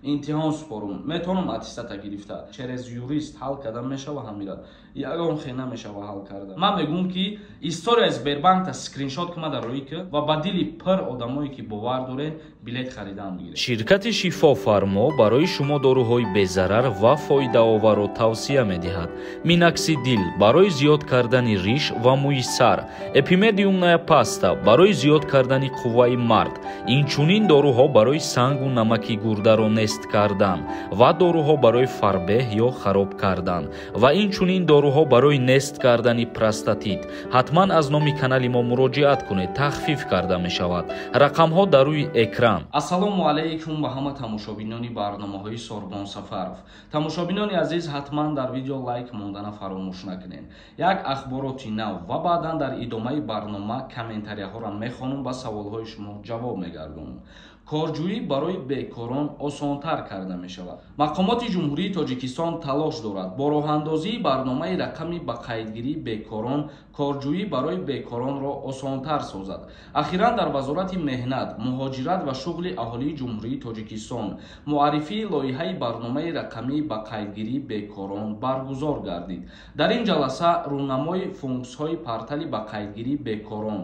Имтиҳон супорум, метавонам аттестата гирифта? Через юрист ҳал карда мешава ҳамира? Ягон хел намешава ҳал карда. Ман мегӯм, ки историяи Сбербанкта скриншот кума дар рӯи ки ва ба дили пир одамое, ки бовар доред, билет харидан бигиред. Ширкати Шифофармо барои шумо доруҳои безарар ва фоидаоварро тавсия медиҳад: Миноксидил барои зиёд кардани риш ва мӯи сар, Эпимедиумная паста барои зиёд кардани қувваи мард, инчунин доруҳо барои сангу намаки гурдаро нест кардан ва доруҳо барои фарбеҳ ё хароб кардан ва инчунин доруҳо барои нест кардани простатит. Ҳатман аз номи канали мо муроҷиат кунед, тахфиф карда мешавад. Рақамҳо дар рӯи экран. Ассалому алайкум ба ҳама тамошобинони барномаҳои Сорбон Сафаров. Тамошобинони азиз, ҳатман дар видео лайк мондана фаромӯш накунед. Як ахбороти нав ва баъдан дар идомаи барнома комментарияҳоро мехонам, ба саволҳои шумо ҷавоб мегардонам. Корҷӯӣ барои бекорон осонтар карда мешавад. Мақомоти Ҷумҳурии Тоҷикистон талош дорад бо роҳандозии барномаи рақами ба қайдгирии бекорон корҷӯӣ барои бекоронро осонтар созад. Ахиран дар Вазорати меҳнат, муҳоҷират ва шуғли аҳолии Ҷумҳурии Тоҷикистон муаррифии лоиҳаи барномаи рақамии ба қайдгирии бекорон баргузор гардид. Дар ин ҷаласа рӯнамои функсияҳои портали ба қайдгирии бекорон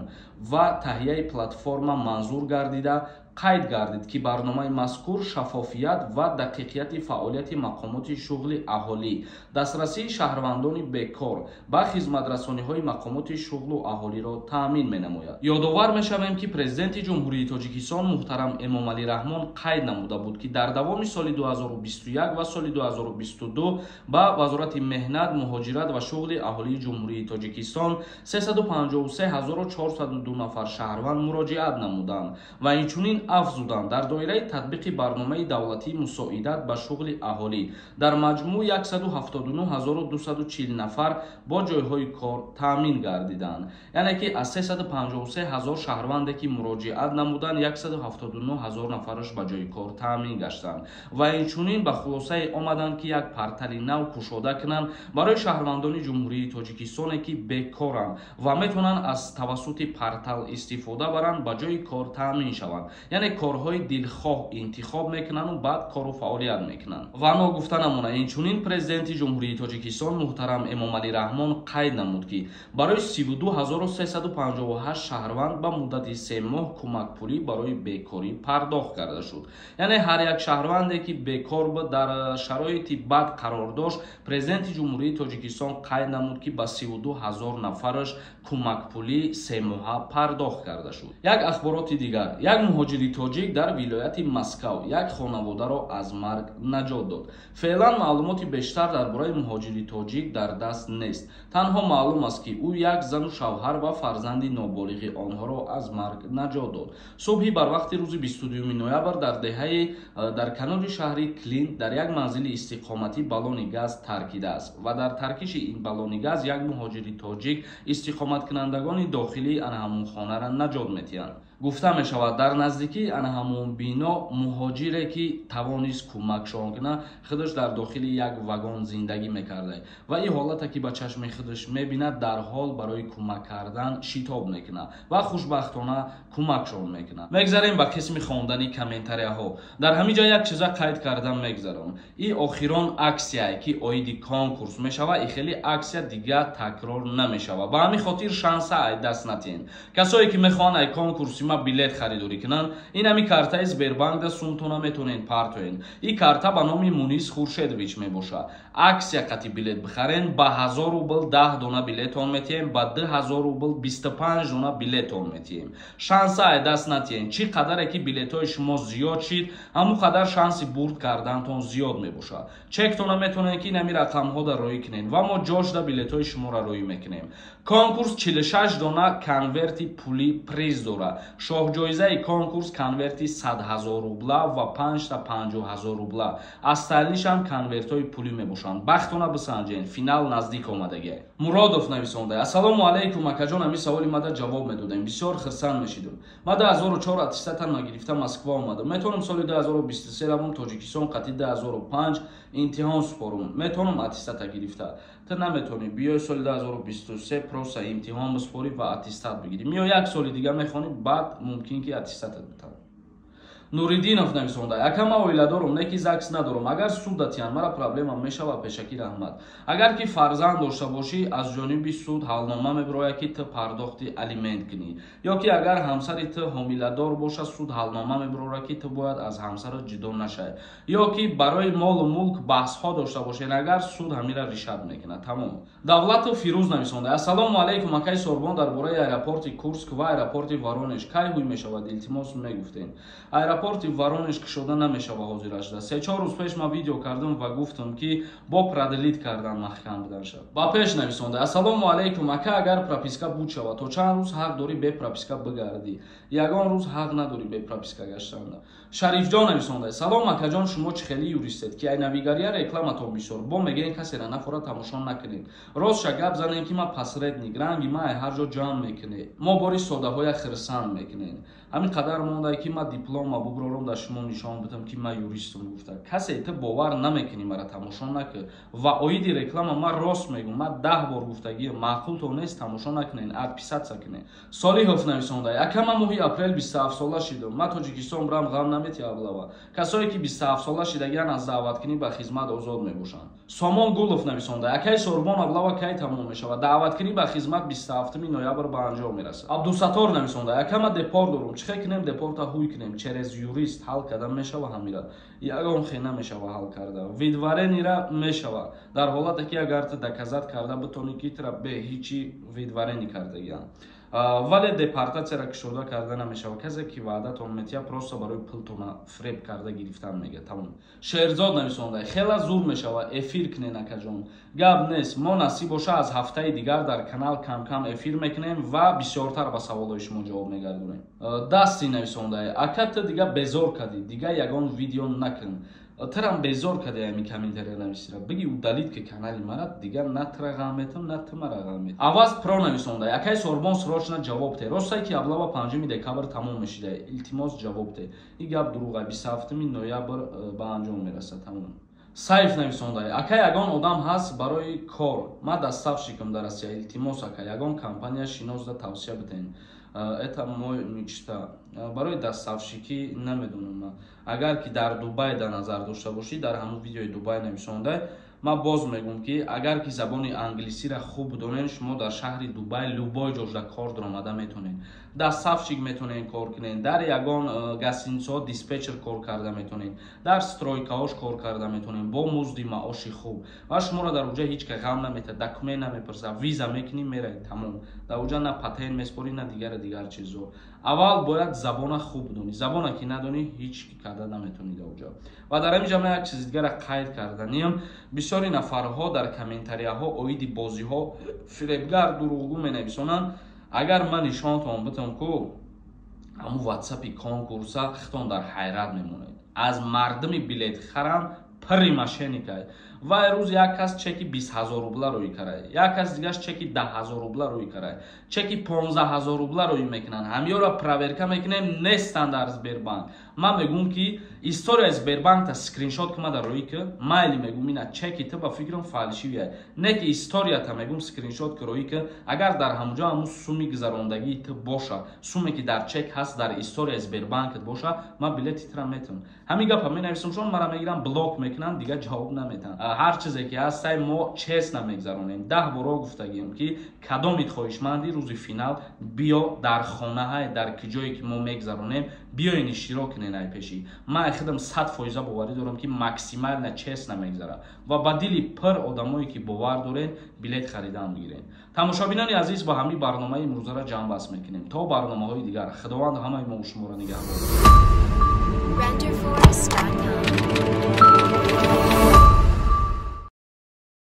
ва таҳияи платформа манзур гардида, қайд гардид, ки барномаи мазкур шаффофият ва дақиқияти фаъолияти мақомоти шуғли аҳолӣ, дастрасии шаҳрвандони бекор ба хизматрасониҳои мақомоти шуғлу аҳолиро таъмин менамояд. Ёдовар мешавем, ки Президенти Ҷумҳурии Тоҷикистон муҳтарам Эмомалӣ Раҳмон қайд намуда буд, ки дар давоми соли 2021 ва соли 2022 ба Вазорати меҳнат, муҳоҷират ва шуғли аҳолии Ҷумҳурии Тоҷикистон 353 402 нафар шаҳрванд муроҷиат намуданд ва инчунин афзуданд, дар доираи татбиқи барномаи давлатии мусоидат ба шуғли аҳолӣ дар маҷмӯъ 179 240 нафар бо ҷойҳои кор таъмин гардиданд. Яъне ки аз 353 ҳазор шаҳрванде, ки муроҷиат намуданд, 179 ҳазор нафараш ба ҷои кор таъмин гаштанд. Ва инчунин ба хулосае омаданд, ки як портали нав кушода кунанд барои шаҳрвандони Ҷумҳурии Тоҷикистоне, ки бекоранд ва метавонанд аз тавассути портал истифода баранд, ба ҷои кор таъмин шаванд, яъне корҳои дилхоҳ интихоб мекунанду баъд кору фаъолият мекунанд. Ва ногуфта намона, инчунин Президенти Ҷумҳурии Тоҷикистон муҳтарам Эмомалӣ Раҳмон қайд намуд, ки барои 32 358 шаҳрванд ба муддати 3 моҳ кӯмакпулӣ барои бекорӣ пардохт карда шуд. Яъне ҳар як шаҳрванде, ки бекор буд, дар шароити бад қарор дошт, Президенти Ҷумҳурии Тоҷикистон қайд намуд, ки ба 32 ҳазор нафараш кӯмакпулӣ 3 моҳа пардохт карда шуд. Як ахбороти дигар: як муҳоҷири тоҷик дар вилояти Москав як хонаводаро аз марг наҷот дод. Феълан маълумоти бештар дар бораи муҳоҷири тоҷик дар даст нест. Танҳо маълум аст, ки ӯ як зану шавҳар ва фарзанди ноболиғи онҳоро аз марг наҷот дод. Субҳи барвақти рӯзи 22 ноябр дар деҳаи дар канори шаҳри Клин дар як манзили истиқоматӣ баллони газ таркидааст ва дар таркиши ин баллони газ як муҳоҷири тоҷик истиқоматкунандагони дохилии ана ҳамун хонара наҷот метиҳанд. Гуфта мешавад, дар наздикии ана ҳамун бино муҳоҷире, ки тавонист кӯмакшон кунад, худаш дар дохили як вагон зиндагӣ мекарда ва ин ҳолате, ки ба чашми худаш мебинад, дарҳол барои кӯмак кардан шитоб мекунад ва хушбахтона кӯмакшон мекунад. Мегзарем ба қисми хондани комментарияҳо. Дар ҳамин ҷо як чиза қайд кардан мегзарам: ин охирон аксияе, ки оиди конкурс мешавад, и хеле аксия дигар такрор намешавад. Ба ҳамин хотир шанса ай даст натиҳен. Касое, ки мехоҳанд ай конкурси ма билет харидорӣ кунанд, ин ҳами картаи Сбербанкда сумтона метавонед партоен. Ин карта ба номи Мунис Хуршедович мебошад. Аксия қати билет бихарен, ба 1000 рубл 10 дона билетон метиҳем, ба 2000 рубл 25 дона билетон метиҳем. Шанса ай даст натиҳен. Чӣ қадаре ки билетҳои шумо зиёд шид, ҳамон қадар шанси бурд кардантон зиёд мебошад. Чектона метавонед, ки ин ҳами рақамҳода роӣ кунед ва мо ҷошда билетҳои шуморо роӣ мекунем. Конкурс 46 дона конверти пулӣ приз дорад. Шоҳҷоизаи конкурс конверти 100 ҳазор рубла ва 5та 50 ҳазор рубла, остальныйшам конвертҳои пулӣ мебошанд. Бахтона бисанҷен, финал наздик омадагӣ. Муродов нависонда: «Ассалому алайкум, акаҷон, ҳамин саволи мада ҷавоб медодем, бисёр хирсанд мешидам. Ма 2004 аттестатам нагирифта Москва омадам. Метавонам соли 2023 равам Тоҷикистон, қати 2005 имтиҳон супорум? Метавонам аттестата гирифта?» Ту наметавонӣ биёи соли 2023, просто имтиҳон бисупорӣ ва аттестат бигирӣ. Миё, як соли дига мехонӣ, баъд мумкин ки аттестатат битавон. Нуриддинов нависонда: ака, ман оиладорум, не ки ЗАГС надорум, агар суд датиян, мара проблема мешава? Пешакӣ раҳмат. Агар ки фарзанд дошта бошӣ, аз ҷониби суд ҳалнома мебирояд, ки ту пардохти алимент кунӣ, ё ки агар ҳамсари ту ҳомиладор боша, суд ҳалнома мебирорад, ки ту бояд аз ҳамсарат ҷудо нашавӣ, ё ки барои молу мулк баҳсҳо дошта бошед, агар суд ҳамира решать мекунад, тамом. Давлату Фирӯз нависонда: ассалому алайкум, акаи Сорбон, дар бораи аэропорти Курск ва аэропорти Воронеж кай ҳуй мешавад, илтимос, мегуфтем. Аэропорти Воронеж кушода намешава ҳозирашда. 3-4 рӯз пеш ман видео кардам ва гуфтам, ки бо продлить кардан маҳкам буданша. Ба пеш нависонда: ассалому алайкум, ака, агар прописка буд шавад, то чанд рӯз ҳақ дорӣ бе прописка бигардӣ? Ягон рӯз ҳақ надорӣ бе прописка гаштанда. Шарифҷон нависонда: салом, акаҷон, шумо чӣ хеле юристед, ки ай навигария рекламатон бисёр, бо мегӯен касера нафора тамошо накунед. Ростша гап занем, ки ман посредник, ранги ман ай ҳар ҷо ҷамъ мекунед, мо бори содаҳоя хирсанд мекунед. Ҳамин қадар монда, ки ман диплома буброрам, дар шумо нишон бидам, ки ман юристам гуфта. Касе ту бовар намекунӣ, мара тамошо накун. Ва оиди реклама ман рост мегӯм, ман 10 бор гуфтагиам, маъқултон нест, тамошо накунед, отписаться кунед. Солиҳов нависонда: ака, ман моҳи апрел 27 сола шидам, ман Тоҷикистон брам, ғам намети облава? Касое ки 27 сола шидагиан, аз даъваткунӣ ба хизмат озод мебошанд. Сомон Гулов нависонда: акаи Сорбон, облава кай тамом мешавад? Даъваткунӣ ба хизмат 27 ноябр ба анҷом мерасад. Абдусаттор нависонда: ака, ман депорт дорум, чӣ хел кунем, депорта ҳуй кунем? Через юрист ҳал карда мешава ҳамира? Ягон хе намешава ҳал карда. Выдворение ра мешава дар ҳолате ки агар ту доказать карда битонӣ, ки тура бе ҳичи выдворение кардагиам, вале депортатсияра кушода карда намешава. Касе ки ваъдатон метия, просто барои пултона фреб карда гирифтан мега, тамом. Шерзод нависонда: хела зур мешава, эфир кунен, акаҷон. Гап нест, мо насиб боша, аз ҳафтаи дигар дар канал камкам эфир мекунем ва бисёртар ба саволҳои шумо ҷавоб мегардонем. Дасти нависонда: ака, ту дига безор кардӣ, дига ягон видео накун. Тирам безор карди, ами комментария нависира. Биги удалить ки канали мара, дига на тира ғам метам, на ту мара ғам метам. Аваз Про нависонда: акай Сорбон, срочно ҷавоб те, ростае ки облава 5 декабр тамом мешида? Илтимос, ҷавоб те. И гап дурӯға, 27 ноябр ба анҷом мерасад, тамом. Сайф нависонда: ака, ягон одам ҳаст барои кор? Ман доставщикам дар Россия. Илтимос, ака, ягон компания шиносда тавсия битен, это мой мечта. Барои доставщикӣ намедонам, агар ки дар Дубай дар назар дошта бошӣ, дар ҳамун видеои Дубай нависонда. Ман боз мегӯм, ки агар ки забони англисиро хуб донед, шумо дар шаҳри Дубай любой ҷожда кор даромада метонед. Доставщик метонед кор кунед, дар ягон гостиницаҳо диспетчер кор карда метонед, дар стройкаҳош кор карда метонед бо музди маоши хуб, ва шуморо дар уҷа ҳеҷ ка ғам наметад, документ намепурсад, виза мекунӣ, меравед, тамом. Дар уҷа на патент меспорӣ, на дигари дигар чизҳо. Аввал бояд забона хуб донӣ. Забона ки надонӣ, ҳеҷ карда наметонӣ дар уҷа. Ва дар ҳамин ҷа ман як чизи дигара қайд карданиям. Бисёри нафарҳо дар комментарияҳо оиди бозиҳо фиребгар, дурӯғгӯ менависонанд. Агар ман нишонтон битам, ку ҳамун ватсапи конкурса, хитон дар ҳайрат мемонед. Аз мардуми билетхарам пирри мошенникай. Ва рӯз як кас чеки 20 000 рубла рӯй карай, як кас дигаш чеки 10 000 рубла рӯй карай, чеки 15 000 рубла рӯй мекунанд. Ҳамёро проверка мекунем, нестанд дар Сбербанк. Ман мегӯм, ки историяи Сбербанкта скриншот кумада рӯй ки, майли, мегӯм, ина чеки ту ба фикрам фальшивия, не ки историята, мегӯм, скриншот ки рӯй ки, агар дар ҳамуҷо ҳамун суми гузарондагии ту боша, суме ки дар чек ҳаст, дар историяи Сбербанкат боша, ман билети тура метавам. Ҳамин гапа менависам, шон мара мегирам, блок мекунанд, дигар ҷавоб наметаҳанд. Ҳар чизе ки ҳастай, мо честно мегзаронем. 10 боро гуфтагием, ки кадомит хоҳишманди, рӯзи финал биё, дар хонаҳай, дар ки ҷое ки мо мегзаронем, биёен, иштирок кунен. Ай пешӣ ман худам 100% боварӣ дорам, ки максимально честно мегзарад ва ба дили пир одамое ки бовар дорен, билет харидан бигирен. Тамошобинони азиз, ба ҳамин барномаи имрӯзара ҷамъбаст мекунем. То барномаҳои дигар, Худованд ҳамаи мо шуморо нигаҳбон.